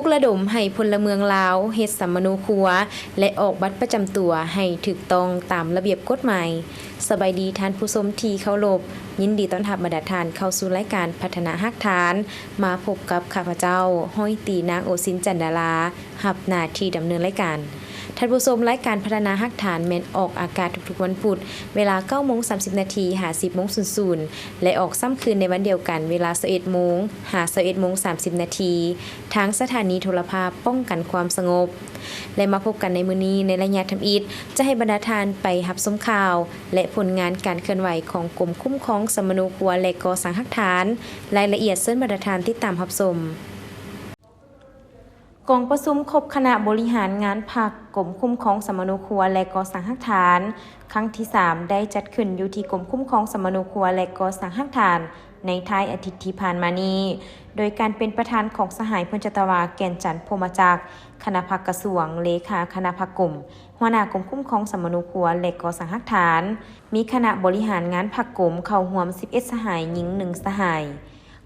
ປຸກລະດົມໃຫ້ພົນລະເມືອງລາວເຮັດສຳມະໂນຄົວ ແລະ ອອກບັດປະຈຳຕົວໃຫ້ຖືກຕ້ອງຕາມລະບຽບກົດໝາຍ. ສະບາຍດີທ່ານຜູ້ຊົມທີ່ເຄົາລົບ, ຍິນດີຕ້ອນຮັບບັນດາທ່ານເຂົ້າສູ່ລາຍການພັດທະນາຮາກຖານ. ມາພົບກັບຂ້າພະເຈົ້າ ຮ້ອຍຕີ ນາງ ໂອຊິນ ຈັນດາລາ ຮັບໜ້າທີ່ດຳເນີນລາຍການ. ທ່ານຜູ້ຊົມ, ລາຍການພັດທະນາຮາກຖານແມ່ນອອກອາກາດທຸກໆວັນພຸດ ເວລາເກົ້າໂມງສາມສິບນາທີ ຫາ ສິບໂມງສູນສູນ ແລະ ອອກຊ້ຳຄືນໃນວັນດຽວກັນ ເວລາຊາວເອັດໂມງ ຫາ ຊາວເອັດໂມງສາມສິບນາທີ ທາງສະຖານີໂທລະພາບປ້ອງກັນຄວາມສະຫງົບ. ແລະ ມາພົບກັນໃນມື້ນີ້ ໃນໄລຍະທຳອິດ ຈະໃຫ້ບັນດາທ່ານໄປຮັບຊົມຂ່າວ ແລະ ຜົນງານການເຄື່ອນໄຫວຂອງກົມຄຸ້ມຄອງສຳມະໂນຄົວ ແລະ ກໍ່ສ້າງຮາກຖານ. ລາຍລະອຽດເຊີນບັນດາທ່ານຕິດຕາມຮັບຊົມ. ກອງປະຊຸມຄົບຄະນະບໍລິຫານງານພັກ ກົມຄຸ້ມຄອງສຳມະໂນຄົວ ແລະ ກໍ່ສ້າງຮາກຖານ ຄັ້ງທີສາມ ໄດ້ຈັດຂຶ້ນຢູ່ທີ່ກົມຄຸ້ມຄອງສຳມະໂນຄົວ ແລະ ກໍ່ສ້າງຮາກຖານ ໃນທ້າຍອາທິດທີ່ຜ່ານມານີ້ ໂດຍການເປັນປະທານຂອງສະຫາຍ ພົນຈັດຕະວາ ແກ່ນຈັນ ພົມມະຈັກ ຄະນະພັກກະຊວງ, ເລຂາຄະນະພັກກົມ, ຫົວໜ້າກົມຄຸ້ມຄອງສຳມະໂນຄົວ ແລະ ກໍ່ສ້າງຮາກຖານ. ມີຄະນະບໍລິຫານງານພັກກົມເຂົ້າຮ່ວມສິບເອັດສະຫາຍ, ຍິງໜຶ່ງສະຫາຍ.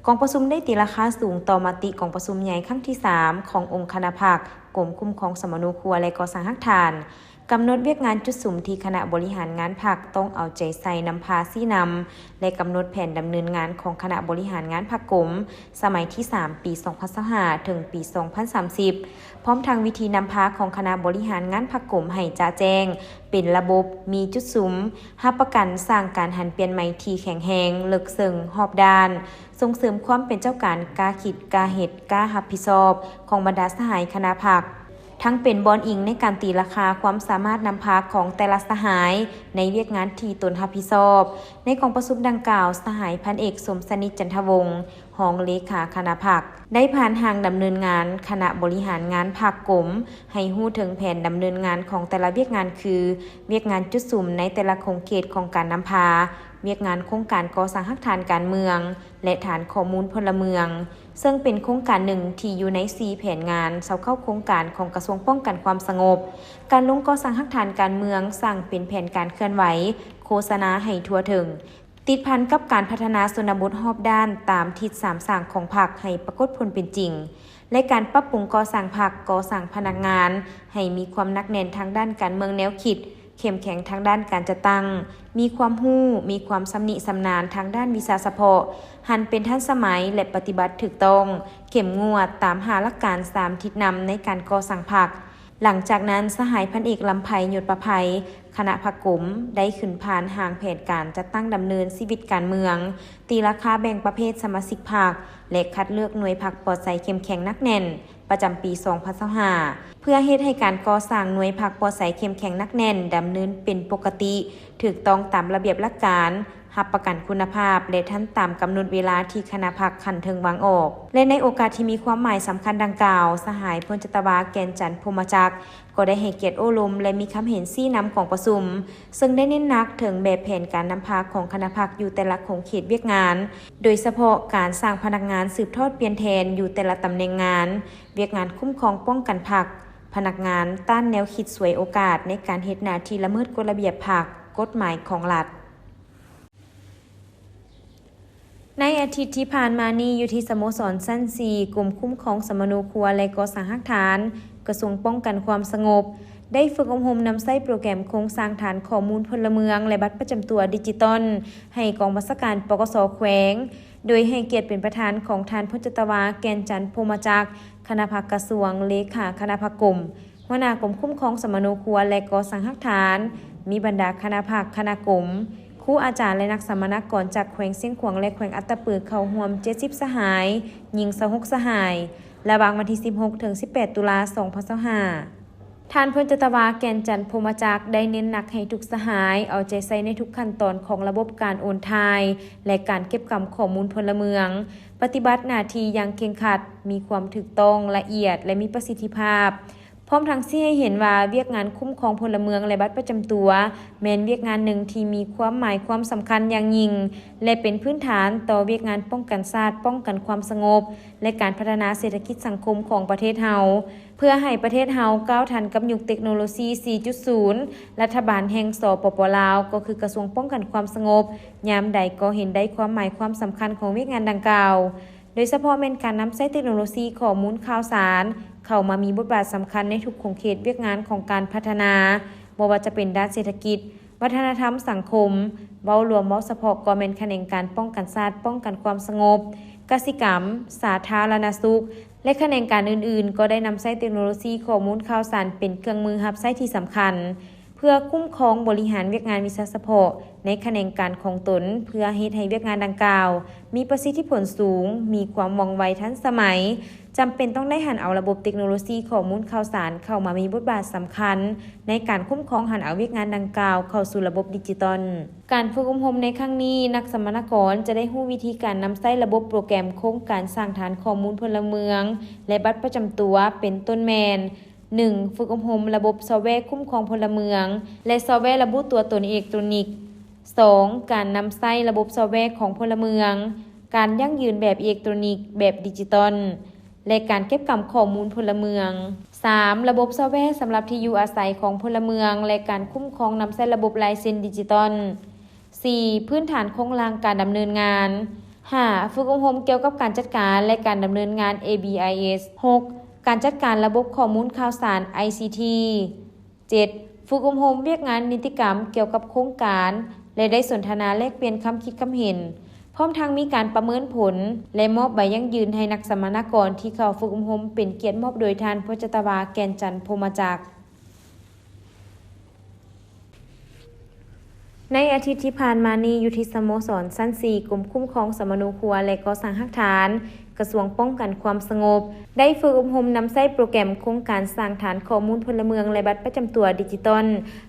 ກອງປະຊຸມໄດ້ຕີລາຄາສູງຕໍ່ມະຕິກອງປະຊຸມໃຫຍ່ຄັ້ງທີສາມ ຂອງອົງຄະນະພັກ ກົມຄຸ້ມຄອງສຳມະໂນຄົວ ແລະ ກໍ່ສ້າງຮາກຖານ, ກຳນົດວຽກງານຈຸດສຸມທີ່ຄະນະບໍລິຫານງານພັກຕ້ອງເອົາໃຈໃສ່ນຳພາຊີ້ນຳ ແລະ ກຳນົດແຜນດຳເນີນງານຂອງຄະນະບໍລິຫານງານພັກກົມ ສະໄໝທີສາມ ປີສອງພັນຊາວຫ້າ ເຖິງປີສອງພັນສາມສິບ ພ້ອມທັງວິທີນຳພາຂອງຄະນະບໍລິຫານງານພັກກົມໃຫ້ຈະແຈ້ງ, ເປັນລະບົບ, ມີຈຸດສຸມ, ຮັບປະກັນສ້າງການຫັນປ່ຽນໃໝ່ທີ່ແຂງແຮງ, ເລິກເຊິ່ງ, ຮອບດ້ານ, ສົ່ງເສີມຄວາມເປັນເຈົ້າການ, ກ້າຄິດ, ກ້າເຮັດ, ກ້າຮັບຜິດຊອບ ຂອງບັນດາສະຫາຍຄະນະພັກ, ທັງເປັນບ່ອນອີງໃນການຕີລາຄາຄວາມສາມາດນຳພາຂອງແຕ່ລະສະຫາຍໃນວຽກງານທີ່ຕົນຮັບຜິດຊອບ. ໃນກອງປະຊຸມດັ່ງກ່າວ, ສະຫາຍພັນເອກ ສົມສະໜິດ ຈັນທະວົງ ຮອງເລຂາຄະນະພັກ ໄດ້ຜ່ານຮ່າງດຳເນີນງານຄະນະບໍລິຫານງານພັກກົມ ໃຫ້ຮູ້ເຖິງແຜນດຳເນີນງານຂອງແຕ່ລະວຽກງານ ຄື ວຽກງານຈຸດສຸມໃນແຕ່ລະຂົງເຂດຂອງການນຳພາ, ວຽກງານໂຄງການກໍ່ສ້າງຮາກຖານການເມືອງ ແລະ ຖານຂໍ້ມູນພົນລະເມືອງ, ເຊິ່ງເປັນໂຄງການໜຶ່ງທີ່ຢູ່ໃນສີ່ແຜນງານ ຊາວເກົ້າໂຄງການຂອງກະຊວງປ້ອງກັນຄວາມສະຫງົບ. ການລົງກໍ່ສ້າງຮາກຖານການເມືອງ, ສ້າງເປັນແຜນການເຄື່ອນໄຫວ, ໂຄສະນາໃຫ້ທົ່ວເຖິງ, ຕິດພັນກັບການພັດທະນາຊົນນະບົດຮອບດ້ານຕາມທິດສາມສ້າງຂອງພັກໃຫ້ປາກົດຜົນເປັນຈິງ ແລະ ການປັບປຸງກໍ່ສ້າງພັກ, ກໍ່ສ້າງພະນັກງານໃຫ້ມີຄວາມໜັກແໜ້ນທາງດ້ານການເມືອງແນວຄິດ, ເຂັ້ມແຂງທາງດ້ານການຈັດຕັ້ງ, ມີຄວາມຮູ້, ມີຄວາມຊຳນິຊຳນານທາງດ້ານວິຊາສະເພາະ, ຫັນເປັນທັນສະໄໝ ແລະ ປະຕິບັດຖືກຕ້ອງ, ເຂັ້ມງວດຕາມຫ້າຫຼັກການສາມທິດນຳໃນການກໍ່ສ້າງພັກ. ຫຼັງຈາກນັ້ນ, ສະຫາຍພັນເອກ ລຳໄພ ຍົດປະໄພ ຄະນະພັກກົມ ໄດ້ຂຶ້ນຜ່ານຮ່າງແຜນການຈັດຕັ້ງດຳເນີນຊີວິດການເມືອງ, ຕີລາຄາແບ່ງປະເພດສະມາຊິກພັກ ແລະ ຄັດເລືອກໜ່ວຍພັກປອດໃສເຂັ້ມແຂງໜັກແໜ້ນ ປະຈຳປີສອງພັນຊາວຫ້າ ເພື່ອເຮັດໃຫ້ການກໍ່ສ້າງໜ່ວຍພັກປອດໃສເຂັ້ມແຂງໜັກແໜ້ນ ດຳເນີນເປັນປົກກະຕິ, ຖືກຕ້ອງຕາມລະບຽບຫຼັກການ, ຮັບປະກັນຄຸນນະພາບ ແລະ ທັນຕາມກຳນົດເວລາທີ່ຄະນະພັກຂັ້ນເທິງວາງອອກ. ແລະ ໃນໂອກາດທີ່ມີຄວາມໝາຍສຳຄັນດັ່ງກ່າວ, ສະຫາຍ ພົນຈັດຕະວາ ແກ່ນຈັນ ພົມມະຈັກ ກໍໄດ້ໃຫ້ກຽດໂອ້ລົມ ແລະ ມີຄຳເຫັນຊີ້ນຳກອງປະຊຸມ, ເຊິ່ງໄດ້ເນັ້ນໜັກເຖິງແບບແຜນການນຳພາຂອງຄະນະພັກຢູ່ແຕ່ລະຂົງເຂດວຽກງານ, ໂດຍສະເພາະການສ້າງພະນັກງານສືບທອດປ່ຽນແທນຢູ່ແຕ່ລະຕຳແໜ່ງງານ, ວຽກງານຄຸ້ມຄອງປ້ອງກັນພັກ, ພະນັກງານຕ້ານແນວຄິດສວຍໂອກາດໃນການເຮັດໜ້າທີ່ລະເມີດກົດລະບຽບພັກ, ກົດໝາຍຂອງລັດ. ໃນອາທິດທີ່ຜ່ານມານີ້, ຢູ່ທີ່ສະໂມສອນຊັ້ນສີ່ ກົມຄຸ້ມຄອງສຳມະໂນຄົວ ແລະ ກໍ່ສ້າງຮາກຖານ ກະຊວງປ້ອງກັນຄວາມສະຫງົບ ໄດ້ຝຶກອົບຮົມນຳໃຊ້ໂປຣແກຣມໂຄງສ້າງຖານຂໍ້ມູນພົນລະເມືອງ ແລະ ບັດປະຈຳຕົວດິຈິຕອນ ໃຫ້ກອງບັນຊາການ ປກສ ແຂວງ, ໂດຍໃຫ້ກຽດເປັນປະທານຂອງທ່ານ ພົນຈັດຕະວາ ແກ່ນຈັນ ພົມມະຈັກ ຄະນະພັກກະຊວງ, ເລຂາຄະນະພັກກົມ, ຫົວໜ້າກົມຄຸ້ມຄອງສຳມະໂນຄົວ ແລະ ກໍ່ສ້າງຮາກຖານ, ມີບັນດາຄະນະພັກ, ຄະນະກົມ, ຄູອາຈານ ແລະ ນັກສຳມະນາກອນຈາກແຂວງຊຽງຂວາງ ແລະ ແຂວງອັດຕະປື ເຂົ້າຮ່ວມເຈັດສິບສະຫາຍ, ຍິງຊາວຫົກສະຫາຍ, ລະຫວ່າງວັນທີສິບຫົກ ເຖິງ ສິບແປດ ຕຸລາ ສອງພັນຊາວຫ້າ. ທ່ານ ພົນຈັດຕະວາ ແກ່ນຈັນ ພົມມະຈັກ ໄດ້ເນັ້ນໜັກໃຫ້ທຸກສະຫາຍເອົາໃຈໃສ່ໃນທຸກຂັ້ນຕອນຂອງລະບົບການໂອນຖ່າຍ ແລະ ການເກັບກຳຂໍ້ມູນພົນລະເມືອງ, ປະຕິບັດໜ້າທີ່ຢ່າງເຄັ່ງຄັດ, ມີຄວາມຖືກຕ້ອງ, ລະອຽດ ແລະ ມີປະສິດທິພາບ. ພ້ອມທັງຊີ້ໃຫ້ເຫັນວ່າ ວຽກງານຄຸ້ມຄອງພົນລະເມືອງ ແລະ ບັດປະຈຳຕົວ ແມ່ນວຽກງານໜຶ່ງທີ່ມີຄວາມໝາຍຄວາມສຳຄັນຢ່າງຍິ່ງ ແລະ ເປັນພື້ນຖານຕໍ່ວຽກງານປ້ອງກັນຊາດ, ປ້ອງກັນຄວາມສະຫງົບ ແລະ ການພັດທະນາເສດຖະກິດສັງຄົມຂອງປະເທດເຮົາ. ເພື່ອໃຫ້ປະເທດເຮົາກ້າວທັນກັບຍຸກເຕັກໂນໂລຊີ ສີ່ຈຸດສູນ ລັດຖະບານແຫ່ງ ສປປ ລາວ ກໍຄືກະຊວງປ້ອງກັນຄວາມສະຫງົບ ຍາມໃດກໍເຫັນໄດ້ຄວາມໝາຍຄວາມສຳຄັນຂອງວຽກງານດັ່ງກ່າວ. ໂດຍສະເພາະແມ່ນການນຳໃຊ້ເຕັກໂນໂລຊີຂໍ້ມູນຂ່າວສານເຂົ້າມາມີບົດບາດສຳຄັນໃນທຸກຂົງເຂດວຽກງານຂອງການພັດທະນາ, ບໍ່ວ່າຈະເປັນດ້ານເສດຖະກິດ, ວັດທະນະທຳ, ສັງຄົມ, ເວົ້າລວມເວົ້າສະເພາະກໍແມ່ນຂະແໜງການປ້ອງກັນຊາດ, ປ້ອງກັນຄວາມສະຫງົບ, ກະສິກຳ, ສາທາລະນະສຸກ ແລະ ຂະແໜງການອື່ນໆ ກໍໄດ້ນຳໃຊ້ເຕັກໂນໂລຊີຂໍ້ມູນຂ່າວສານເປັນເຄື່ອງມືຮັບໃຊ້ທີ່ສຳຄັນ ເພື່ອຄຸ້ມຄອງບໍລິຫານວຽກງານວິຊາສະເພາະໃນຂະແໜງການຂອງຕົນ, ເພື່ອເຮັດໃຫ້ວຽກງານດັ່ງກ່າວມີປະສິດທິຜົນສູງ, ມີຄວາມວ່ອງໄວທັນສະໄໝ, ຈຳເປັນຕ້ອງໄດ້ຫັນເອົາລະບົບເຕັກໂນໂລຊີຂໍ້ມູນຂ່າວສານເຂົ້າມາມີບົດບາດສຳຄັນໃນການຄຸ້ມຄອງ, ຫັນເອົາວຽກງານດັ່ງກ່າວເຂົ້າສູ່ລະບົບດິຈິຕອນ. ການຝຶກອົບຮົມໃນຄັ້ງນີ້, ນັກສຳມະນາກອນຈະໄດ້ຮູ້ວິທີການນຳໃຊ້ລະບົບໂປຣແກຣມໂຄງການສ້າງຖານຂໍ້ມູນພົນລະເມືອງ ແລະ ບັດປະຈຳຕົວ ເປັນຕົ້ນແມ່ນ ໜຶ່ງ ຝຶກອົບຮົມລະບົບຊອບແວຄຸ້ມຄອງພົນລະເມືອງ ແລະ ຊອບແວລະບຸຕົວຕົນເອເລັກໂຕຣນິກ, ສອງ ການນຳໃຊ້ລະບົບຊອບແວຂອງພົນລະເມືອງ, ການຢັ້ງຢືນແບບເອເລັກໂຕຣນິກ, ແບບດິຈິຕອນ ແລະ ການເກັບກຳຂໍ້ມູນພົນລະເມືອງ, ສາມ ລະບົບຊອບແວສຳລັບທີ່ຢູ່ອາໄສຂອງພົນລະເມືອງ ແລະ ການຄຸ້ມຄອງນຳໃຊ້ລະບົບລາຍເຊັນດິຈິຕອນ, ສີ່ ພື້ນຖານໂຄງລ່າງການດຳເນີນງານ, ຫ້າ ຝຶກອົບຮົມກ່ຽວກັບການຈັດການ ແລະ ການດຳເນີນງານ ເອບີໄອເອສ, ຫົກ ການຈັດການລະບົບຂໍ້ມູນຂ່າວສານ ໄອຊີທີ, ເຈັດ ຝຶກອົບຮົມວຽກງານນິຕິກຳກ່ຽວກັບໂຄງການ ແລະ ໄດ້ສົນທະນາແລກປ່ຽນຄຳຄິດຄຳເຫັນ, ພ້ອມທັງມີການປະເມີນຜົນ ແລະ ມອບໃບຢັ້ງຢືນໃຫ້ນັກສຳມະນາກອນທີ່ເຂົ້າຝຶກອົບຮົມ ເປັນກຽດມອບໂດຍທ່ານ ພົດຈະຕະວາ ແກ່ນຈັນ ພົມມະຈັກ. ໃນອາທິດທີ່ຜ່ານມານີ້, ຢູ່ທີ່ສະໂມສອນຊັ້ນສີ່ ກົມຄຸ້ມຄອງສຳມະໂນຄົວ ແລະ ກໍ່ສ້າງຮາກຖານ ກະຊວງປ້ອງກັນຄວາມສະຫງົບ ໄດ້ຝຶກອົບຮົມນຳໃຊ້ໂປຣແກຣມໂຄງການສ້າງຖານຂໍ້ມູນພົນລະເມືອງ ແລະ ບັດປະຈຳຕົວດິຈິຕອນ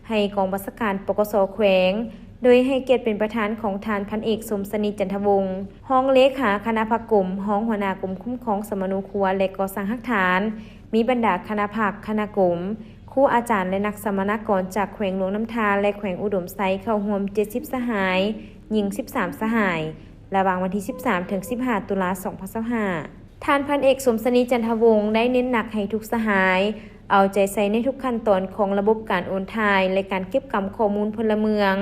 ໃຫ້ກອງບັນຊາການ ປກສ ແຂວງ, ໂດຍໃຫ້ກຽດເປັນປະທານຂອງທ່ານ ພັນເອກ ສົມສະໜິດ ຈັນທະວົງ ຮອງເລຂາຄະນະພັກກົມ, ຮອງຫົວໜ້າກົມຄຸ້ມຄອງສຳມະໂນຄົວ ແລະ ກໍ່ສ້າງຮາກຖານ, ມີບັນດາຄະນະພັກ, ຄະນະກົມ, ຄູອາຈານ ແລະ ນັກສຳມະນາກອນຈາກແຂວງຫຼວງນ້ຳທາ ແລະ ແຂວງອຸດົມໄຊ ເຂົ້າຮ່ວມ ເຈັດສິບສະຫາຍ, ຍິງ ສິບສາມສະຫາຍ, ລະຫວ່າງວັນທີ ສິບສາມ ເຖິງ ສິບຫ້າ ຕຸລາ ສອງພັນຊາວຫ້າ. ທ່ານ ພັນເອກ ສົມສະໜິດ ຈັນທະວົງ ໄດ້ເນັ້ນໜັກໃຫ້ທຸກສະຫາຍເອົາໃຈໃສ່ໃນທຸກຂັ້ນຕອນຂອງລະບົບການໂອນຖ່າຍ ແລະ ການເກັບກຳຂໍ້ມູນພົນລະເມືອງ,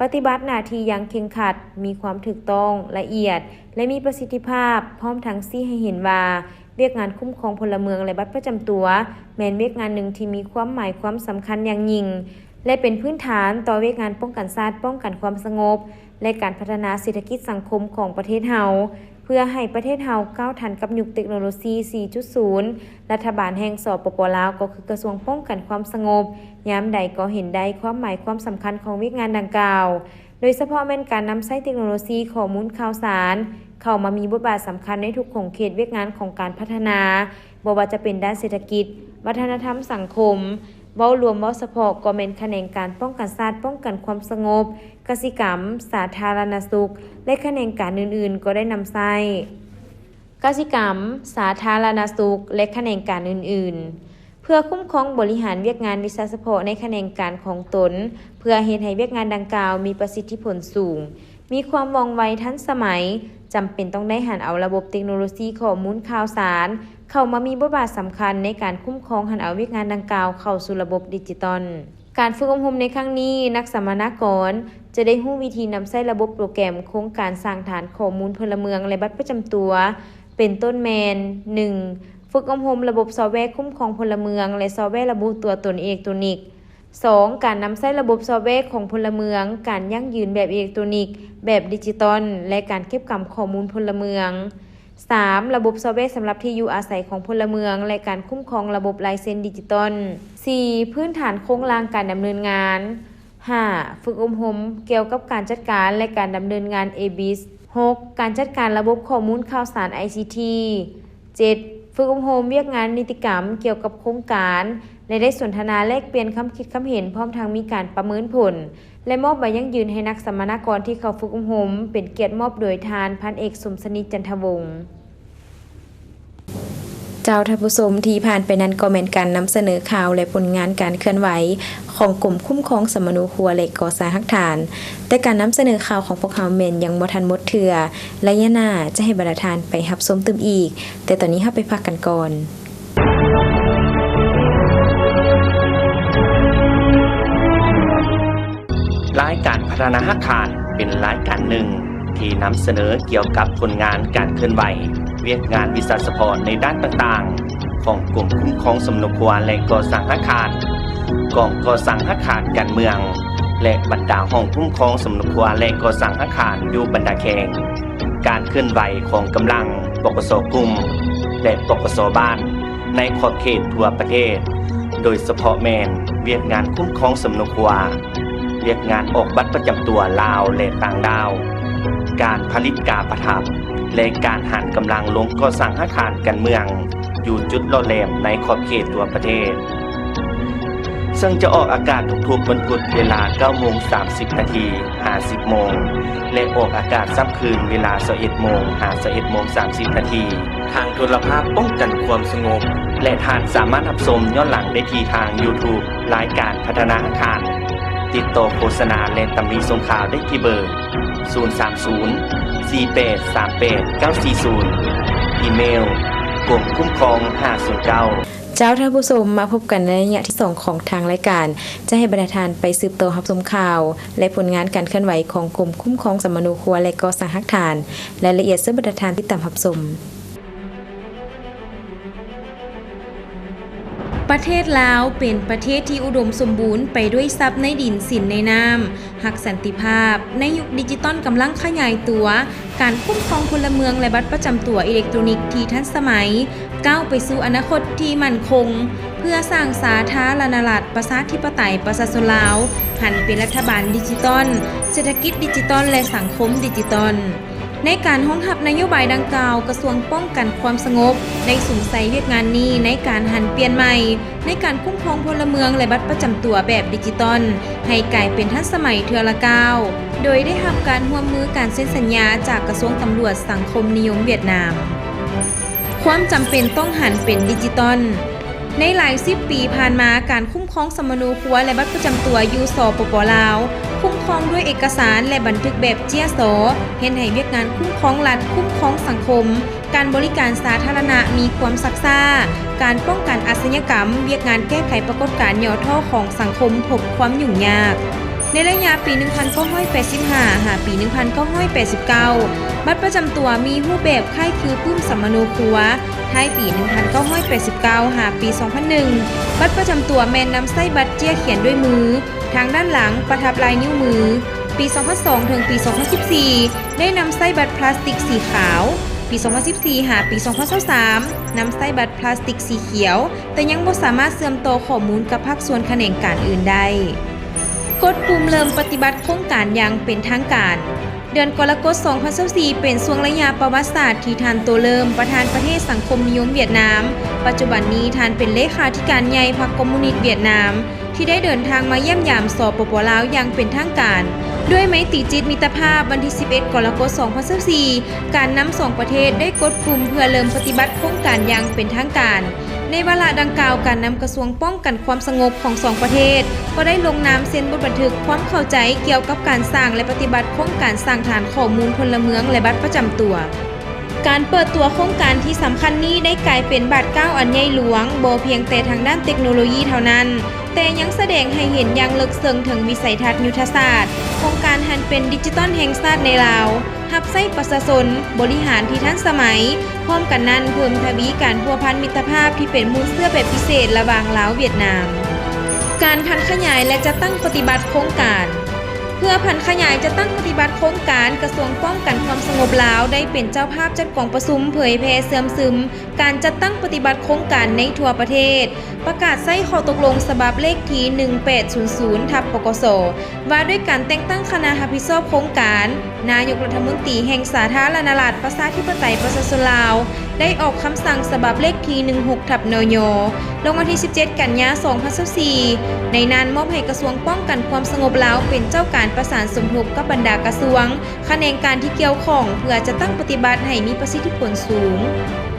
ປະຕິບັດໜ້າທີ່ຢ່າງເຄັ່ງຄັດ, ມີຄວາມຖືກຕ້ອງ, ລະອຽດ ແລະ ມີປະສິດທິພາບ, ພ້ອມທັງຊີ້ໃຫ້ເຫັນວ່າ ວຽກງານຄຸ້ມຄອງພົນລະເມືອງ ແລະ ບັດປະຈຳຕົວ ແມ່ນວຽກງານໜຶ່ງທີ່ມີຄວາມໝາຍຄວາມສຳຄັນຢ່າງຍິ່ງ ແລະ ເປັນພື້ນຖານຕໍ່ວຽກງານປ້ອງກັນຊາດ, ປ້ອງກັນຄວາມສະຫງົບ ແລະ ການພັດທະນາເສດຖະກິດສັງຄົມຂອງປະເທດເຮົາ, ເພື່ອໃຫ້ປະເທດເຮົາກ້າວທັນກັບຍຸກເຕັກໂນໂລຊີ ສີ່ຈຸດສູນ. ລັດຖະບານແຫ່ງ ສປປ ລາວ ກໍຄືກະຊວງປ້ອງກັນຄວາມສະຫງົບ ຍາມໃດກໍເຫັນໄດ້ຄວາມໝາຍຄວາມສຳຄັນຂອງວຽກງານດັ່ງກ່າວ, ໂດຍສະເພາະແມ່ນການນຳໃຊ້ເຕັກໂນໂລຊີຂໍ້ມູນຂ່າວສານເຂົ້າມາມີບົດບາດສຳຄັນໃນທຸກຂົງເຂດວຽກງານຂອງການພັດທະນາ, ບໍ່ວ່າຈະເປັນດ້ານເສດຖະກິດ, ວັດທະນະທຳ, ສັງຄົມ, ເວົ້າລວມເວົ້າສະເພາະກໍແມ່ນຂະແໜງການປ້ອງກັນຊາດ, ປ້ອງກັນຄວາມສະຫງົບ, ກະສິກຳ, ສາທາລະນະສຸກ ແລະ ຂະແໜງການອື່ນໆ ກໍໄດ້ນຳໃຊ້. ກະສິກຳ, ສາທາລະນະສຸກ ແລະ ຂະແໜງການອື່ນໆ ເພື່ອຄຸ້ມຄອງບໍລິຫານວຽກງານວິຊາສະເພາະໃນຂະແໜງການຂອງຕົນ, ເພື່ອເຮັດໃຫ້ວຽກງານດັ່ງກ່າວມີປະສິດທິຜົນສູງ, ມີຄວາມວ່ອງໄວທັນສະໄໝ, ຈຳເປັນຕ້ອງໄດ້ຫັນເອົາລະບົບເຕັກໂນໂລຊີຂໍ້ມູນຂ່າວສານເຂົ້າມາມີບົດບາດສຳຄັນໃນການຄຸ້ມຄອງຫັນເອົາວຽກງານດັ່ງກ່າວເຂົ້າສູ່ລະບົບດິຈິຕອນ. ການຝຶກອົບຮົມໃນຄັ້ງນີ້, ນັກສຳມະນາກອນຈະໄດ້ຮູ້ວິທີນຳໃຊ້ລະບົບໂປຣແກຣມໂຄງການສ້າງຖານຂໍ້ມູນພົນລະເມືອງ ແລະ ບັດປະຈຳຕົວ ເປັນຕົ້ນແມ່ນ ໜຶ່ງ ຝຶກອົບຮົມລະບົບຊອບແວຄຸ້ມຄອງພົນລະເມືອງ ແລະ ຊອບແວລະບຸຕົວຕົນເອເລັກໂຕຣນິກ, ສອງ ການນຳໃຊ້ລະບົບຊອບແວຂອງພົນລະເມືອງ, ການຢັ້ງຢືນແບບເອເລັກໂຕຣນິກ, ແບບດິຈິຕອນ ແລະ ການເກັບກຳຂໍ້ມູນພົນລະເມືອງ. ສາມ ລະບົບຊອບແວສຳລັບທີ່ຢູ່ອາໄສຂອງພົນລະເມືອງ ແລະ ການຄຸ້ມຄອງລະບົບລາຍເຊັນດິຈິຕອນ. ສີ່ ພື້ນຖານໂຄງລ່າງການດຳເນີນງານ. ຫ້າ ຝຶກອົບຮົມກ່ຽວກັບການຈັດການ ແລະ ການດຳເນີນງານ ເອບິສ. ຫົກ ການຈັດການລະບົບຂໍ້ມູນຂ່າວສານ ໄອຊີທີ. ເຈັດ ຝຶກອົບຮົມວຽກງານນິຕິກຳກ່ຽວກັບໂຄງການ ແລະ ໄດ້ສົນທະນາແລກປ່ຽນຄຳຄິດຄຳເຫັນ ພ້ອມທັງມີການປະເມີນຜົນ ແລະ ມອບໃບຢັ້ງຢືນໃຫ້ນັກສຳມະນາກອນທີ່ເຂົ້າຝຶກອົບຮົມ ເປັນກຽດມອບໂດຍທ່ານ ພັນເອກ ສົມສະໜິດ ຈັນທະວົງ. ເຈົ້າທ່ານຜູ້ຊົມ, ທີ່ຜ່ານໄປນັ້ນກໍແມ່ນການນຳສະເໜີຂ່າວ ແລະ ຜົນງານການເຄື່ອນໄຫວຂອງກົມຄຸ້ມຄອງສຳມະໂນຄົວ ແລະ ກໍ່ສ້າງຮາກຖານ, ແຕ່ການນຳສະເໜີຂ່າວຂອງພວກເຮົາແມ່ນຍັງບໍ່ທັນໝົດເທື່ອ, ໄລຍະໜ້າຈະໃຫ້ບັນດາທ່ານໄປຮັບຊົມຕື່ມອີກ, ແຕ່ຕອນນີ້ເຮົາໄປພັກກັນກ່ອນ. ລາຍການພັດທະນາຮາກຖານເປັນລາຍການໜຶ່ງທີ່ນຳສະເໜີກ່ຽວກັບຜົນງານການເຄື່ອນໄຫວ ວຽກງານວິຊາສະເພາະໃນດ້ານຕ່າງໆ ຂອງກົມຄຸ້ມຄອງສຳມະໂນຄົວ ແລະ ກໍ່ສ້າງຮາກຖານ, ກອງກໍ່ສ້າງຮາກຖານການເມືອງ ແລະ ບັນດາຫ້ອງຄຸ້ມຄອງສຳມະໂນຄົວ ແລະ ກໍ່ສ້າງຮາກຖານຢູ່ບັນດາແຂວງ, ການເຄື່ອນໄຫວຂອງກຳລັງ ປກສ ກຸ່ມ ແລະ ປກສ ບ້ານ ໃນຂອບເຂດທົ່ວປະເທດ, ໂດຍສະເພາະແມ່ນວຽກງານຄຸ້ມຄອງສຳມະໂນຄົວ, ວຽກງານອອກບັດປະຈຳຕົວລາວ ແລະ ຕ່າງດ້າວ, ການຜະລິດກາປະທັບ ແລະ ການຫັນກຳລັງລົງກໍ່ສ້າງຮາກຖານການເມືອງ ຢູ່ຈຸດຫຼໍ່ແຫຼມໃນຂອບເຂດທົ່ວປະເທດ. ເຊິ່ງຈະອອກອາກາດທຸກໆວັນພຸດເວລາເກົ້າໂມງສາມສິບນາທີຫາສິບໂມງ ແລະ ອອກອາກາດຊ້ຳຄືນເວລາຊາວເອັດໂມງຫາຊາວເອັດໂມງສາມສິບນາທີ ທາງໂທລະພາບປ້ອງກັນຄວາມສະຫງົບ ແລະ ທ່ານສາມາດຮັບຊົມຍ້ອນຫຼັງໄດ້ທີ່ທາງ YouTube ລາຍການພັດທະນາອາຄານ. ຕິດຕໍ່ໂຄສະນາ ແລະ ຕຳໜິສົ່ງຂ່າວໄດ້ທີ່ເບີ ສູນສາມສູນ ສີ່ແປດສາມແປດເກົ້າສີ່ສູນ, ອີເມວ ກົມຄຸ້ມຄອງຫ້າສູນເກົ້າ. ເຈົ້າ ທ່ານຜູ້ຊົມ, ມາພົບກັນໃນໄລຍະທີສອງຂອງທາງລາຍການ ຈະໃຫ້ບັນດາທ່ານໄປສືບຕໍ່ຮັບຊົມຂ່າວ ແລະ ຜົນງານການເຄື່ອນໄຫວຂອງກົມຄຸ້ມຄອງສຳມະໂນຄົວ ແລະ ກໍ່ສ້າງຮາກຖານ. ລາຍລະອຽດເຊີນບັນດາທ່ານຕິດຕາມຮັບຊົມ. ປະເທດລາວເປັນປະເທດທີ່ອຸດົມສົມບູນໄປດ້ວຍຊັບໃນດິນ, ສິນໃນນ້ຳ, ຮັກສັນຕິພາບ. ໃນຍຸກດິຈິຕອນກຳລັງຂະຫຍາຍຕົວ, ການຄຸ້ມຄອງພົນລະເມືອງ ແລະ ບັດປະຈຳຕົວອີເລັກໂຕຣນິກທີ່ທັນສະໄໝ ກ້າວໄປສູ່ອະນາຄົດທີ່ໝັ້ນຄົງ ເພື່ອສ້າງສາທາລະນະລັດ ປະຊາທິປະໄຕ ປະຊາຊົນລາວ ຫັນເປັນລັດຖະບານດິຈິຕອນ, ເສດຖະກິດດິຈິຕອນ ແລະ ສັງຄົມດິຈິຕອນ. ໃນການຮອງຮັບນະໂຍບາຍດັ່ງກ່າວ, ກະຊວງປ້ອງກັນຄວາມສະຫງົບໄດ້ສຸມໃສ່ວຽກງານນີ້ໃນການຫັນປ່ຽນໃໝ່ ໃນການຄຸ້ມຄອງພົນລະເມືອງ ແລະ ບັດປະຈຳຕົວແບບດິຈິຕອນ ໃຫ້ກາຍເປັນທັນສະໄໝເທື່ອລະກ້າວ, ໂດຍໄດ້ຮັບການຮ່ວມມືການເຊັນສັນຍາຈາກກະຊວງຕຳຫຼວດສັງຄົມນິຍົມຫວຽດນາມ. ຄວາມຈຳເປັນຕ້ອງຫັນເປັນດິຈິຕອນ. ໃນຫຼາຍສິບປີຜ່ານມາ, ການຄຸ້ມຄອງສຳມະໂນຄົວ ແລະ ບັດປະຈຳຕົວຢູ່ ສປປ ລາວ ຄຸ້ມຄອງດ້ວຍເອກະສານ ແລະ ບັນທຶກແບບເຈ້ຍຊໍ, ເຮັດໃຫ້ວຽກງານຄຸ້ມຄອງລັດ, ຄຸ້ມຄອງສັງຄົມ, ການບໍລິການສາທາລະນະມີຄວາມຊັກຊ້າ, ການປ້ອງກັນອາຊະຍາກຳ, ວຽກງານແກ້ໄຂປາກົດການຫຍໍ້ທໍ້ຂອງສັງຄົມພົບຄວາມຫຍຸ້ງຍາກ. ໃນໄລຍະປີໜຶ່ງພັນເກົ້າຮ້ອຍແປດສິບຫ້າ ຫາປີໜຶ່ງພັນເກົ້າຮ້ອຍແປດສິບເກົ້າ ບັດປະຈຳຕົວມີຮູບແບບຄ້າຍຄືປຶ້ມສຳມະໂນຄົວ. ທ້າຍປີໜຶ່ງພັນເກົ້າຮ້ອຍແປດສິບເກົ້າ ຫາປີສອງພັນໜຶ່ງ ບັດປະຈຳຕົວແມ່ນນຳໃຊ້ບັດເຈ້ຍຂຽນດ້ວຍມື, ທາງດ້ານຫຼັງປະທັບລາຍນິ້ວມື. ປີສອງພັນສອງ ເຖິງປີສອງພັນສິບສີ່ ໄດ້ນຳໃຊ້ບັດພລາສຕິກສີຂາວ, ປີສອງພັນສິບສີ່ ຫາປີສອງພັນຊາວສາມ ນຳໃຊ້ບັດພລາສຕິກສີຂຽວ, ແຕ່ຍັງບໍ່ສາມາດເຊື່ອມຕໍ່ຂໍ້ມູນກັບພາກສ່ວນຂະແໜງການອື່ນໄດ້. ກົດປຸ່ມເລີ່ມປະຕິບັດໂຄງການຢ່າງເປັນທາງການ. ເດືອນກໍລະກົດ ສອງພັນຊາວສີ່ ເປັນຊ່ວງໄລຍະປະຫວັດສາດທີ່ທ່ານໂຕເລີ່ມ ປະທານປະເທດສັງຄົມນິຍົມຫວຽດນາມ, ປັດຈຸບັນນີ້ທ່ານເປັນເລຂາທິການໃຫຍ່ພັກຄອມມູນິດຫວຽດນາມ ທີ່ໄດ້ເດີນທາງມາຢ້ຽມຢາມ ສປປ ລາວ ຢ່າງເປັນທາງການ. ດ້ວຍໄມຕີຈິດມິດຕະພາບ, ວັນທີສິບເອັດ ກໍລະກົດ ສອງພັນຊາວສີ່ ການນຳສອງປະເທດໄດ້ກົດປຸ່ມເພື່ອເລີ່ມປະຕິບັດໂຄງການຢ່າງເປັນທາງການ. ໃນວາລະດັ່ງກ່າວ, ການນຳກະຊວງປ້ອງກັນຄວາມສະຫງົບຂອງສອງປະເທດ ກໍໄດ້ລົງນາມເຊັນບົດບັນທຶກຄວາມເຂົ້າໃຈກ່ຽວກັບການສ້າງ ແລະ ປະຕິບັດໂຄງການສ້າງຖານຂໍ້ມູນພົນລະເມືອງ ແລະ ບັດປະຈຳຕົວ. ການເປີດຕົວໂຄງການທີ່ສຳຄັນນີ້ໄດ້ກາຍເປັນບາດກ້າວອັນໃຫຍ່ຫຼວງ, ບໍ່ພຽງແຕ່ທາງດ້ານເຕັກໂນໂລຢີເທົ່ານັ້ນ, ແຕ່ຍັງສະແດງໃຫ້ເຫັນຢ່າງເລິກເຊິ່ງເຖິງວິໄສທັດຍຸດທະສາດຂອງການຫັນເປັນດິຈິຕອນແຫ່ງຊາດໃນລາວ, ຮັບໃຊ້ປະຊາຊົນ, ບໍລິຫານທີ່ທັນສະໄໝ. ພ້ອມກັນນັ້ນ, ເພີ່ມທະວີການພົວພັນມິດຕະພາບທີ່ເປັນມູນເຊື້ອແບບພິເສດລະຫວ່າງລາວຫວຽດນາມ. ການຜັນຂະຫຍາຍ ແລະ ຈັດຕັ້ງປະຕິບັດໂຄງການ. ເພື່ອຜັນຂະຫຍາຍຈັດຕັ້ງປະຕິບັດໂຄງການ, ກະຊວງປ້ອງກັນຄວາມສະຫງົບລາວໄດ້ເປັນເຈົ້າພາບຈັດກອງປະຊຸມເຜີຍແຜ່ເຊື່ອມຊຶມການຈັດຕັ້ງປະຕິບັດໂຄງການໃນທົ່ວປະເທດ, ປະກາດໃຊ້ຂໍ້ຕົກລົງສະບັບເລກທີໜຶ່ງແປດສູນສູນ ທັບ ປກສ ວ່າດ້ວຍການແຕ່ງຕັ້ງຄະນະຮັບຜິດຊອບໂຄງການ, ນາຍົກລັດຖະມົນຕີແຫ່ງສາທາລະນະລັດ ປະຊາທິປະໄຕ ປະຊາຊົນລາວ ໄດ້ອອກຄຳສັ່ງສະບັບເລກທີໜຶ່ງຫົກ ທັບ ນຍ ລົງວັນທີສິບເຈັດ ກັນຍາ ສອງພັນຊາວສີ່ ໃນນັ້ນມອບໃຫ້ກະຊວງປ້ອງກັນຄວາມສະຫງົບລາວເປັນເຈົ້າການປະສານສົມທົບກັບບັນດາກະຊວງ, ຂະແໜງການທີ່ກ່ຽວຂ້ອງ ເພື່ອຈັດຕັ້ງປະຕິບັດໃຫ້ມີປະສິດທິຜົນສູງ.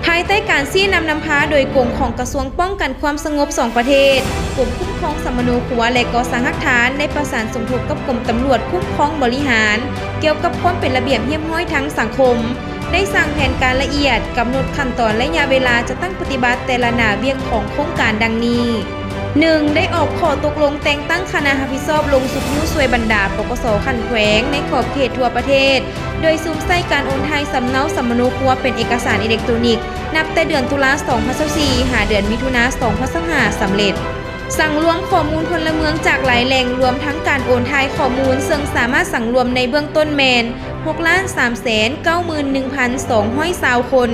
ພາຍໃຕ້ການຊີ້ນຳນຳພາໂດຍກົງຂອງກະຊວງປ້ອງກັນຄວາມສະຫງົບສອງປະເທດ, ກົມຄຸ້ມຄອງສຳມະໂນຄົວ ແລະ ກໍ່ສ້າງຮາກຖານ ໄດ້ປະສານສົມທົບກັບກົມຕຳຫຼວດຄຸ້ມຄອງບໍລິຫານ ກ່ຽວກັບຄວາມເປັນລະບຽບຮຽບຮ້ອຍທາງສັງຄົມ, ໄດ້ສ້າງແຜນການລະອຽດ, ກຳນົດຂັ້ນຕອນໄລຍະເວລາຈັດຕັ້ງປະຕິບັດແຕ່ລະໜ້າວຽກຂອງໂຄງການດັ່ງນີ້. ໜຶ່ງ ໄດ້ອອກຂໍ້ຕົກລົງແຕ່ງຕັ້ງຄະນະຮັບຜິດຊອບລົງຊຸກຍູ້ຊ່ວຍບັນດາ ປກສ ຂັ້ນແຂວງໃນຂອບເຂດທົ່ວປະເທດ ໂດຍສຸມໃສ່ການໂອນຖ່າຍສຳເນົາສຳມະໂນຄົວເປັນເອກະສານອີເລັກໂຕຣນິກ ນັບແຕ່ເດືອນຕຸລາ ສອງພັນຊາວສີ່ ຫາເດືອນມິຖຸນາ ສອງພັນຊາວຫ້າ ສຳເລັດ. ສັງລວມຂໍ້ມູນພົນລະເມືອງຈາກຫຼາຍແຫຼ່ງ, ລວມທັງການໂອນຖ່າຍຂໍ້ມູນ, ເຊິ່ງສາມາດສັງລວມໃນເບື້ອງຕົ້ນແມ່ນ ຫົກລ້ານສາມແສນເກົ້າໝື່ນໜຶ່ງພັນສອງຮ້ອຍຊາວຄົນ.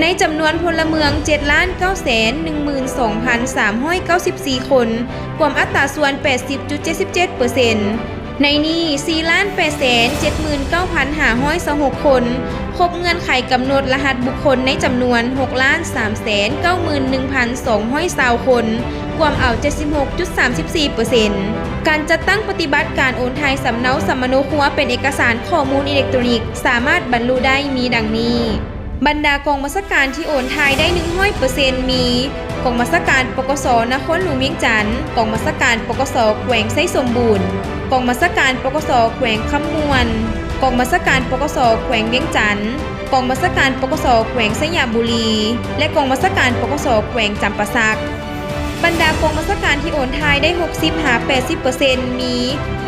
ໃນຈຳນວນພົນລະເມືອງ ເຈັດລ້ານເກົ້າແສນໜຶ່ງໝື່ນສອງພັນສາມຮ້ອຍເກົ້າສິບສີ່ຄົນ, ກວມອັດຕາສ່ວນ ແປດສິບຈຸດເຈັດສິບເຈັດເປີເຊັນ. ໃນນີ້ ສີ່ລ້ານແປດແສນເຈັດໝື່ນເກົ້າພັນຫ້າຮ້ອຍຊາວຫົກຄົນ ຄົບເງື່ອນໄຂກຳນົດລະຫັດບຸກຄົນໃນຈຳນວນ ຫົກລ້ານສາມແສນເກົ້າໝື່ນໜຶ່ງພັນສອງຮ້ອຍຊາວຄົນ, ກວມເອົາ ເຈັດສິບຫົກຈຸດສາມສິບສີ່ເປີເຊັນ. ການຈັດຕັ້ງປະຕິບັດການໂອນຖ່າຍສຳເນົາສຳມະໂນຄົວເປັນເອກະສານຂໍ້ມູນອີເລັກໂຕຣນິກ ສາມາດບັນລຸໄດ້ມີດັ່ງນີ້. ບັນດາກອງບັນຊາການທີ່ໂອນຖ່າຍໄດ້ ໜຶ່ງຮ້ອຍເປີເຊັນ ມີ ກອງບັນຊາການ ປກສ ນະຄອນຫຼວງວຽງຈັນ, ກອງບັນຊາການ ປກສ ແຂວງໄຊສົມບູນ, ກອງບັນຊາການ ປກສ ແຂວງຄຳມ່ວນ, ກອງບັນຊາການ ປກສ ແຂວງວຽງຈັນ, ກອງບັນຊາການ ປກສ ແຂວງໄຊຍະບູລີ ແລະ ກອງບັນຊາການ ປກສ ແຂວງຈຳປາສັກ. ບັນດາກອງບັນຊາການທີ່ໂອນຖ່າຍໄດ້ ຫົກສິບຫາແປດສິບເປີເຊັນ ມີ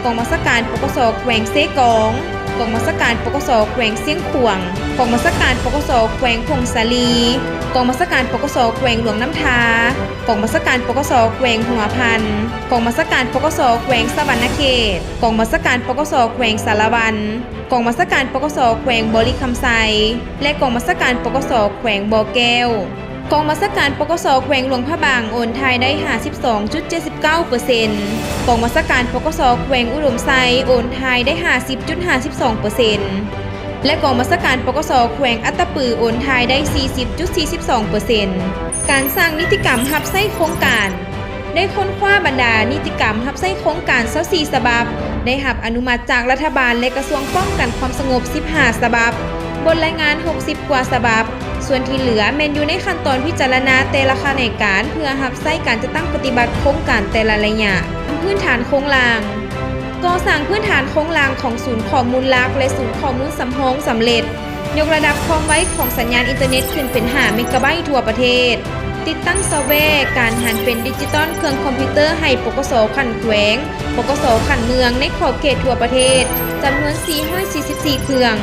ກອງບັນຊາການ ປກສ ແຂວງເຊກອງ, ກອງບັນຊາການ ປກສ ແຂວງຊຽງຂວາງ, ກອງບັນຊາການ ປກສ ແຂວງຜົ້ງສາລີ, ກອງບັນຊາການ ປກສ ແຂວງຫຼວງນ້ຳທາ, ກອງບັນຊາການ ປກສ ແຂວງຫົວພັນ, ກອງບັນຊາການ ປກສ ແຂວງສະຫວັນນະເຂດ, ກອງບັນຊາການ ປກສ ແຂວງສາລະວັນ, ກອງບັນຊາການ ປກສ ແຂວງບໍລິຄຳໄຊ ແລະ ກອງບັນຊາການ ປກສ ແຂວງບໍ່ແກ້ວ. ກອງບັນຊາການ ປກສ ແຂວງຫຼວງພະບາງ ໂອນຖ່າຍໄດ້ ຫ້າສິບສອງຈຸດເຈັດສິບເກົ້າເປີເຊັນ, ກອງບັນຊາການ ປກສ ແຂວງອຸດົມໄຊ ໂອນຖ່າຍໄດ້ ຫ້າສິບຈຸດຫ້າສິບສອງເປີເຊັນ ແລະ ກອງບັນຊາການ ປກສ ແຂວງອັດຕະປື ໂອນຖ່າຍໄດ້ ສີ່ສິບຈຸດສີ່ສິບສອງເປີເຊັນ. ການສ້າງນິຕິກຳຮັບໃຊ້ໂຄງການ ໄດ້ຄົ້ນຄວ້າບັນດານິຕິກຳຮັບໃຊ້ໂຄງການ ຊາວສີ່ສະບັບ, ໄດ້ຮັບອະນຸມັດຈາກລັດຖະບານ ແລະ ກະຊວງປ້ອງກັນຄວາມສະຫງົບ ສິບຫ້າສະບັບ, ບົດລາຍງານ ຫົກສິບກວ່າສະບັບ, ສ່ວນທີ່ເຫຼືອແມ່ນຢູ່ໃນຂັ້ນຕອນພິຈາລະນາແຕ່ລະຂະແໜງການ ເພື່ອຮັບໃຊ້ການຈັດຕັ້ງປະຕິບັດໂຄງການແຕ່ລະໄລຍະ. ພື້ນຖານໂຄງລ່າງ. ກໍ່ສ້າງພື້ນຖານໂຄງລ່າງຂອງສູນຂໍ້ມູນຫຼັກ ແລະ ສູນຂໍ້ມູນສຳຮອງສຳເລັດ. ຍົກລະດັບຄວາມໄວຂອງສັນຍານອິນເຕີເນັດຂຶ້ນເປັນຫ້າເມກາໄບທົ່ວປະເທດ. ຕິດຕັ້ງຊອບແວການຫັນເປັນດິຈິຕອນເຄື່ອງຄອມພິວເຕີໃຫ້ ປກສ ຂັ້ນແຂວງ, ປກສ ຂັ້ນເມືອງ ໃນຂອບເຂດທົ່ວປະເທດ ຈຳນວນ ສີ່ຮ້ອຍສີ່ສິບສີ່ເຄື່ອງ.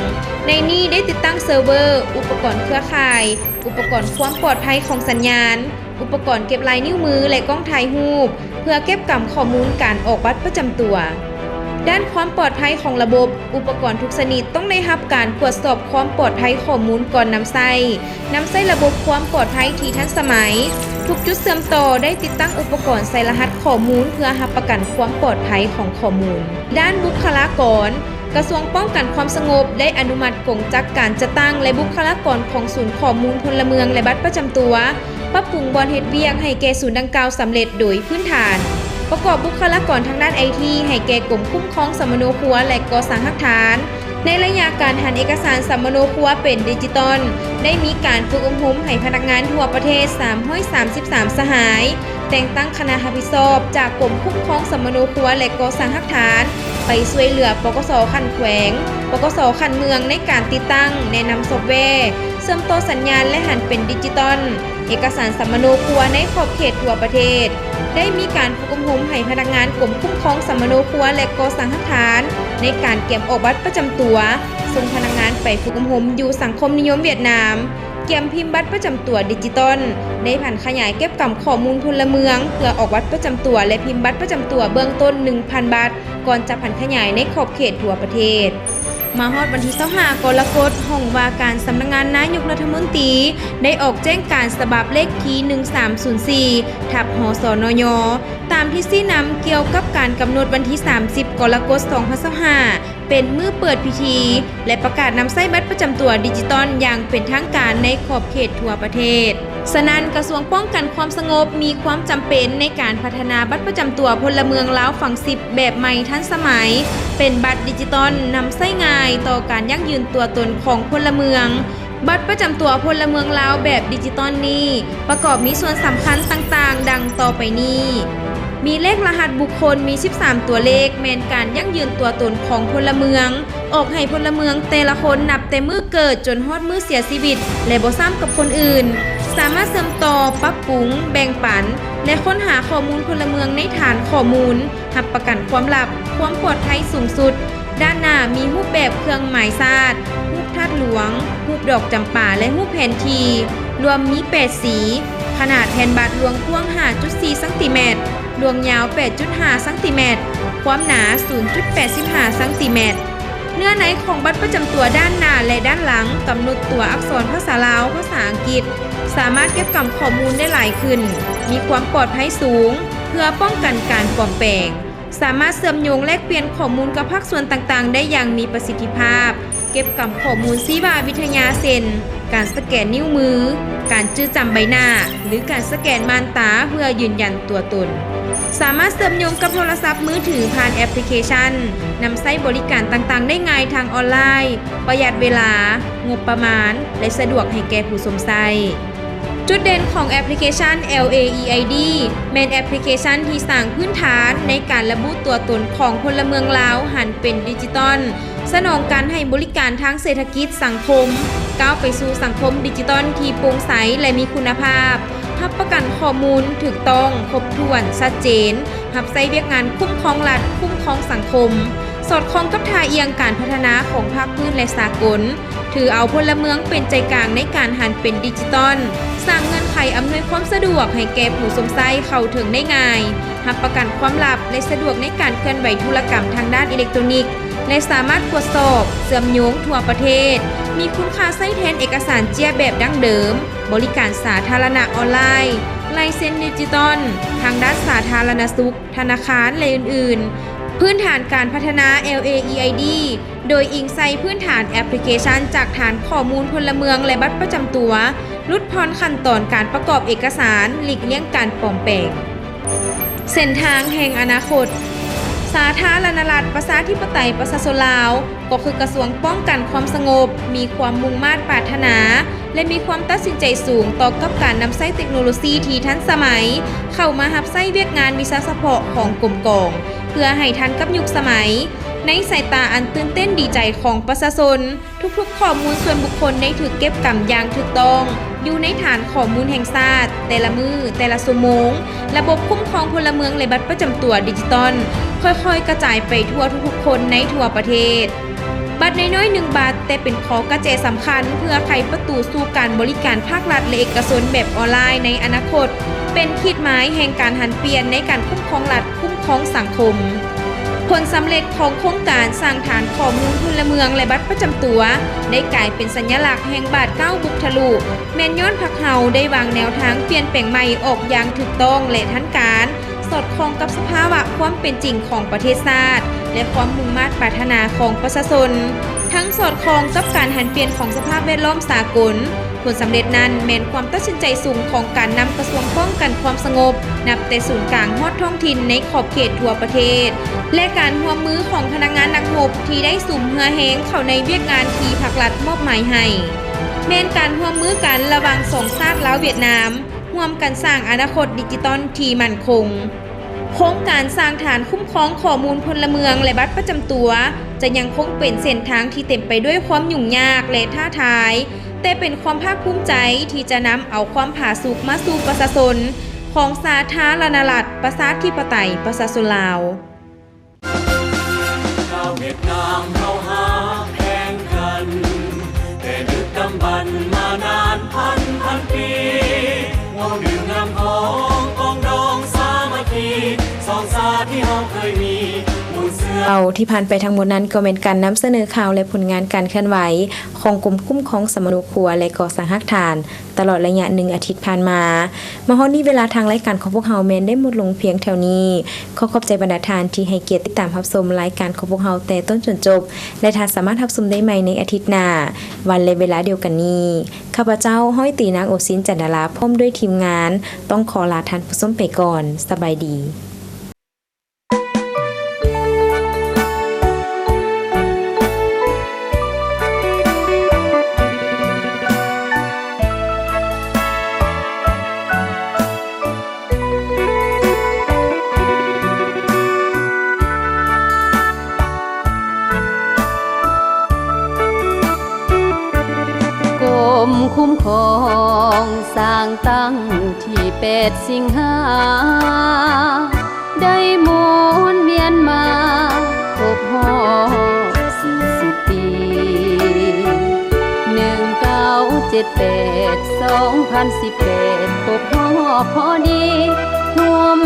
ໃນນີ້ໄດ້ຕິດຕັ້ງເຊີເວີ, ອຸປະກອນເຄືອຂ່າຍ, ອຸປະກອນຄວາມປອດໄພຂອງສັນຍານ, ອຸປະກອນເກັບລາຍນິ້ວມື ແລະ ກ້ອງຖ່າຍຮູບ ເພື່ອເກັບກຳຂໍ້ມູນການອອກບັດປະຈຳຕົວ. ດ້ານຄວາມປອດໄພຂອງລະບົບ, ອຸປະກອນທຸກຊະນິດຕ້ອງໄດ້ຮັບການກວດສອບຄວາມປອດໄພຂໍ້ມູນກ່ອນນຳໃຊ້. ນຳໃຊ້ລະບົບຄວາມປອດໄພທີ່ທັນສະໄໝ. ທຸກຈຸດເຊື່ອມຕໍ່ໄດ້ຕິດຕັ້ງອຸປະກອນໃສ່ລະຫັດຂໍ້ມູນ ເພື່ອຮັບປະກັນຄວາມປອດໄພຂອງຂໍ້ມູນ. ດ້ານບຸກຄະລາກອນ, ກະຊວງປ້ອງກັນຄວາມສະຫງົບໄດ້ອະນຸມັດກົງຈັກການຈັດຕັ້ງ ແລະ ບຸກຄະລາກອນຂອງສູນຂໍ້ມູນພົນລະເມືອງ ແລະ ບັດປະຈຳຕົວ, ປັບປຸງບ່ອນເຮັດວຽກໃຫ້ແກ່ສູນດັ່ງກ່າວສຳເລັດໂດຍພື້ນຖານ, ປະກອບບຸກຄະລາກອນທາງດ້ານໄອທີໃຫ້ແກ່ກົມຄຸ້ມຄອງສຳມະໂນຄົວ ແລະ ກໍ່ສ້າງຮາກຖານ. ໃນໄລຍະການຫັນເອກະສານສຳມະໂນຄົວເປັນດິຈິຕອນ, ໄດ້ມີການຝຶກອົບຮົມໃຫ້ພະນັກງານທົ່ວປະເທດ ສາມຮ້ອຍສາມສິບສາມສະຫາຍ, ແຕ່ງຕັ້ງຄະນະຮັບຜິດຊອບຈາກກົມຄຸ້ມຄອງສຳມະໂນຄົວ ແລະ ກໍ່ສ້າງຮາກຖານ ໄປຊ່ວຍເຫຼືອ ປກສ ຂັ້ນແຂວງ, ປກສ ຂັ້ນເມືອງ ໃນການຕິດຕັ້ງ, ແນະນຳຊອບແວ, ເຊື່ອມຕໍ່ສັນຍານ ແລະ ຫັນເປັນດິຈິຕອນເອກະສານສຳມະໂນຄົວໃນຂອບເຂດທົ່ວປະເທດ. ໄດ້ມີການຝຶກອົບຮົມໃຫ້ພະນັກງານກົມຄຸ້ມຄອງສຳມະໂນຄົວ ແລະ ກໍ່ສ້າງຮາກຖານ ໃນການກຽມອອກບັດປະຈຳຕົວ, ສົ່ງພະນັກງານໄປຝຶກອົບຮົມຢູ່ສັງຄົມນິຍົມຫວຽດນາມ, ກຽມພິມບັດປະຈຳຕົວດິຈິຕອນ, ໄດ້ຜັນຂະຫຍາຍເກັບກຳຂໍ້ມູນພົນລະເມືອງ ເພື່ອອອກບັດປະຈຳຕົວ ແລະ ພິມບັດປະຈຳຕົວເບື້ອງຕົ້ນ ໜຶ່ງພັນ ບາດ ກ່ອນຈະຜັນຂະຫຍາຍໃນຂອບເຂດທົ່ວປະເທດ. ມາຮອດວັນທີ ຊາວຫ້າ ກໍລະກົດ, ຫ້ອງວ່າການສຳນັກງານນາຍົກລັດຖະມົນຕີ ໄດ້ອອກແຈ້ງການສະບັບເລກທີ ໜຶ່ງສາມສູນສີ່ ທັບ ຫສນຍ ຕາມທິດຊີ້ນຳກ່ຽວກັບການກຳນົດວັນທີ ສາມສິບ ກໍລະກົດ ສອງພັນຊາວຫ້າ ເປັນມື້ເປີດພິທີ ແລະ ປະກາດນຳໃຊ້ບັດປະຈຳຕົວດິຈິຕອນຢ່າງເປັນທາງການໃນຂອບເຂດທົ່ວປະເທດ. ສະນັ້ນ, ກະຊວງປ້ອງກັນຄວາມສະຫງົບມີຄວາມຈຳເປັນໃນການພັດທະນາບັດປະຈຳຕົວພົນລະເມືອງລາວຝັງຊິບແບບໃໝ່ທັນສະໄໝ, ເປັນບັດດິຈິຕອນນຳໃຊ້ງ່າຍຕໍ່ການຢັ້ງຢືນຕົວຕົນຂອງພົນລະເມືອງ. ບັດປະຈຳຕົວພົນລະເມືອງລາວແບບດິຈິຕອນນີ້ ປະກອບມີສ່ວນສຳຄັນຕ່າງໆ ດັ່ງຕໍ່ໄປນີ້. ມີເລກລະຫັດບຸກຄົນ ມີ ສິບສາມ ຕົວເລກ ແມ່ນການຢັ້ງຢືນຕົວຕົນຂອງພົນລະເມືອງ, ອອກໃຫ້ພົນລະເມືອງແຕ່ລະຄົນນັບແຕ່ມື້ເກີດຈົນຮອດມື້ເສຍຊີວິດ ແລະ ບໍ່ຊ້ຳກັບຄົນອື່ນ. ສາມາດເຊື່ອມຕໍ່, ປັບປຸງ, ແບ່ງປັນ ແລະ ຄົ້ນຫາຂໍ້ມູນພົນລະເມືອງໃນຖານຂໍ້ມູນ ຮັບປະກັນຄວາມລັບ, ຄວາມປອດໄພສູງສຸດ. ດ້ານໜ້າມີຮູບແບບເຄື່ອງໝາຍຊາດ, ຮູບທາດຫຼວງ, ຮູບດອກຈຳປາ ແລະ ຮູບແຜນທີ່, ລວມມີແປດສີ, ຂະໜາດແຜ່ນບາດລວງກວ້າງຫ້າຈຸດສີ່ຊັງຕີແມັດ, ລວງຍາວແປດຈຸດຫ້າຊັງຕີແມັດ, ຄວາມໜາສູນຈຸດແປດສິບຫ້າຊັງຕີແມັດ. ເນື້ອໃນຂອງບັດປະຈຳຕົວດ້ານໜ້າ ແລະ ດ້ານຫຼັງ ກຳນົດຕົວອັກສອນພາສາລາວ, ພາສາອັງກິດ, ສາມາດເກັບກຳຂໍ້ມູນໄດ້ຫຼາຍຂຶ້ນ, ມີຄວາມປອດໄພສູງ ເພື່ອປ້ອງກັນການປອມແປງ. ສາມາດເຊື່ອມໂຍງແລກປ່ຽນຂໍ້ມູນກັບພາກສ່ວນຕ່າງໆໄດ້ຢ່າງມີປະສິດທິພາບ, ເກັບກຳຂໍ້ມູນຊີວະວິທະຍາ ເຊັ່ນ ການສະແກນນິ້ວມື, ການຈື່ຈຳໃບໜ້າ ຫຼື ການສະແກນມ່ານຕາເພື່ອຢືນຢັນຕົວຕົນ. ສາມາດເຊື່ອມໂຍງກັບໂທລະສັບມືຖືຜ່ານແອັບພລິເຄຊັນ, ນຳໃຊ້ບໍລິການຕ່າງໆໄດ້ງ່າຍທາງອອນລາຍ, ປະຢັດເວລາ, ງົບປະມານ ແລະ ສະດວກໃຫ້ແກ່ຜູ້ຊົມໃຊ້. ຈຸດເດັ່ນຂອງແອັບພລິເຄຊັນ ແອລ ເອ ອີ ໄອ ດີ ແມ່ນແອັບພລິເຄຊັນທີ່ສ້າງພື້ນຖານໃນການລະບຸຕົວຕົນຂອງພົນລະເມືອງລາວຫັນເປັນດິຈິຕອນ, ສະໜອງການໃຫ້ບໍລິການທາງເສດຖະກິດສັງຄົມ, ກ້າວໄປສູ່ສັງຄົມດິຈິຕອນທີ່ໂປ່ງໃສ ແລະ ມີຄຸນນະພາບ, ຮັບປະກັນຂໍ້ມູນຖືກຕ້ອງ, ຄົບຖ້ວນ, ຊັດເຈນ, ຮັບໃຊ້ວຽກງານຄຸ້ມຄອງລັດ, ຄຸ້ມຄອງສັງຄົມ, ສອດຄ່ອງກັບທ່າອ່ຽງການພັດທະນາຂອງພາກພື້ນ ແລະ ສາກົນ. ຖືເອົາພົນລະເມືອງເປັນໃຈກາງໃນການຫັນເປັນດິຈິຕອນ, ສ້າງເງື່ອນໄຂອຳນວຍຄວາມສະດວກໃຫ້ແກ່ຜູ້ຊົມໃຊ້ເຂົ້າເຖິງໄດ້ງ່າຍ, ຮັບປະກັນຄວາມລັບ ແລະ ສະດວກໃນການເຄື່ອນໄຫວທຸລະກຳທາງດ້ານອີເລັກໂຕຣນິກ ແລະ ສາມາດກວດສອບ, ເຊື່ອມໂຍງທົ່ວປະເທດ, ມີຄຸນຄ່າໃຊ້ແທນເອກະສານເຈ້ຍແບບດັ້ງເດີມ, ບໍລິການສາທາລະນະອອນລາຍ, ລາຍເຊັນດິຈິຕອນ, ທາງດ້ານສາທາລະນະສຸກ, ທະນາຄານ ແລະ ອື່ນໆ. ພື້ນຖານການພັດທະນາ ແອລ ເອ ອີ ໄອ ດີ ໂດຍອີງໃສ່ພື້ນຖານແອັບພລິເຄຊັນຈາກຖານຂໍ້ມູນພົນລະເມືອງ ແລະ ບັດປະຈຳຕົວ, ຫຼຸດຜ່ອນຂັ້ນຕອນການປະກອບເອກະສານ, ຫຼີກລ່ຽງການປອມແປງ. ເສັ້ນທາງແຫ່ງອະນາຄົດ. ສາທາລະນະລັດ ປະຊາທິປະໄຕ ປະຊາຊົນລາວ ກໍຄືກະຊວງປ້ອງກັນຄວາມສະຫງົບ ມີຄວາມມຸ່ງມາດປາດຖະໜາ ແລະ ມີຄວາມຕັດສິນໃຈສູງຕໍ່ກັບການນຳໃຊ້ເຕັກໂນໂລຊີທີ່ທັນສະໄໝ ເຂົ້າມາຮັບໃຊ້ວຽກງານວິຊາສະເພາະຂອງກົມກອງ ເພື່ອໃຫ້ທັນກັບຍຸກສະໄໝ. ໃນສາຍຕາອັນຕື່ນເຕັ້ນດີໃຈຂອງປະຊາຊົນ, ທຸກໆຂໍ້ມູນສ່ວນບຸກຄົນໄດ້ຖືກເກັບກຳຢ່າງຖືກຕ້ອງ ຢູ່ໃນຖານຂໍ້ມູນແຫ່ງຊາດ, ແຕ່ລະມື້, ແຕ່ລະຊົ່ວໂມງ, ລະບົບຄຸ້ມຄອງພົນລະເມືອງ ແລະ ບັດປະຈຳຕົວດິຈິຕອນ ຄ່ອຍໆກະຈາຍໄປທົ່ວທຸກໆຄົນໃນທົ່ວປະເທດ. ບັດນ້ອຍໆໜຶ່ງບັດ, ແຕ່ເປັນຂໍ້ກະແຈສຳຄັນເພື່ອໄຂປະຕູສູ່ການບໍລິການພາກລັດ ແລະ ເອກະຊົນແບບອອນລາຍໃນອະນາຄົດ, ເປັນຂີດໝາຍແຫ່ງການຫັນປ່ຽນໃນການຄຸ້ມຄອງລັດ, ຄຸ້ມຄອງສັງຄົມ. ຜົນສຳເລັດຂອງໂຄງການສ້າງຖານຂໍ້ມູນພົນລະເມືອງ ແລະ ບັດປະຈຳຕົວ ໄດ້ກາຍເປັນສັນຍະລັກແຫ່ງບາດກ້າວບຸກທະລຸ, ແມ່ນຍ້ອນພັກເຮົາໄດ້ວາງແນວທາງປ່ຽນແປງໃໝ່ອອກຢ່າງຖືກຕ້ອງ ແລະ ທັນການ, ສອດຄ່ອງກັບສະພາວະຄວາມເປັນຈິງຂອງປະເທດຊາດ ແລະ ຄວາມມຸ່ງມາດປາດຖະໜາຂອງປະຊາຊົນ, ທັງສອດຄ່ອງກັບການຫັນປ່ຽນຂອງສະພາບແວດລ້ອມສາກົນ. ຜົນສຳເລັດນັ້ນແມ່ນຄວາມຕັດສິນໃຈສູງຂອງການນຳກະຊວງປ້ອງກັນຄວາມສະຫງົບ ນັບແຕ່ສູນກາງຮອດທ້ອງຖິ່ນໃນຂອບເຂດທົ່ວປະເທດ ແລະ ການຮ່ວມມືຂອງພະນັກງານນັກຮົບທີ່ໄດ້ສຸມເຫື່ອແຮງເຂົ້າໃນວຽກງານທີ່ພັກລັດມອບໝາຍໃຫ້. ແມ່ນການຮ່ວມມືກັນລະຫວ່າງສອງຊາດລາວຫວຽດນາມ ຮ່ວມກັນສ້າງອະນາຄົດດິຈິຕອນທີ່ໝັ້ນຄົງ. ໂຄງການສ້າງຖານຄຸ້ມຄອງຂໍ້ມູນພົນລະເມືອງ ແລະ ບັດປະຈຳຕົວ ຈະຍັງຄົງເປັນເສັ້ນທາງທີ່ເຕັມໄປດ້ວຍຄວາມຫຍຸ້ງຍາກ ແລະ ທ້າທາຍ, ແຕ່ເປັນຄວາມພາກພູມໃຈທີ່ຈະນຳເອົາຄວາມຜາສຸກມາສູ່ປະຊາຊົນຂອງສາທາລະນະລັດ ປະຊາທິປະໄຕ ປະຊາຊົນລາວ. ຊາວຫວຽດນາມເຮົາຮັກແພງກັນ ແຕ່ດຶກດຳບັນມານານພັນພັນປີ ເວົ້າເລື່ອງງາມຂອງປອງດອງສາມັກຄີ ສອງຊາດທີ່ເຮົາເຄີຍມີ ເອົາທີ່ຜ່ານໄປທັງໝົດນັ້ນກໍແມ່ນການນຳສະເໜີຂ່າວ ແລະ ຜົນງານການເຄື່ອນໄຫວຂອງກົມຄຸ້ມຄອງສຳມະໂນຄົວ ແລະ ກໍ່ສ້າງຮາກຖານ ຕະຫຼອດໄລຍະໜຶ່ງອາທິດຜ່ານມາ. ມາຮອດນີ້ເວລາທາງລາຍການຂອງພວກເຮົາແມ່ນໄດ້ໝົດລົງພຽງເທົ່ານີ້. ຂໍຂອບໃຈບັນດາທ່ານທີ່ໃຫ້ກຽດຕິດຕາມຮັບຊົມລາຍການຂອງພວກເຮົາແຕ່ຕົ້ນຈົນຈົບ ແລະ ທ່ານສາມາດຮັບຊົມໄດ້ໃໝ່ໃນອາທິດໜ້າ ວັນ ແລະ ເວລາດຽວກັນນີ້. ຂ້າພະເຈົ້າ ຮ້ອຍຕີ ນາງໂອຊິນ ຈັນດາລາ ພ້ອມດ້ວຍທີມງານ ຕ້ອງຂໍລາທ່ານຜູ້ຊົມໄປກ່ອນ. ສະບາຍດີ. ກົມຄຸ້ມຄອງ ສ້າງຕັ້ງທີແປດສິງຫາ ໄດ້ໝູນວຽນມາຄົບຮອບສີ່ສິບປີ ໜຶ່ງເກົ້າເຈັດແປດ ສອງພັນສິບແປດ ຄົບຮອບພໍດີ ຮ່ວມ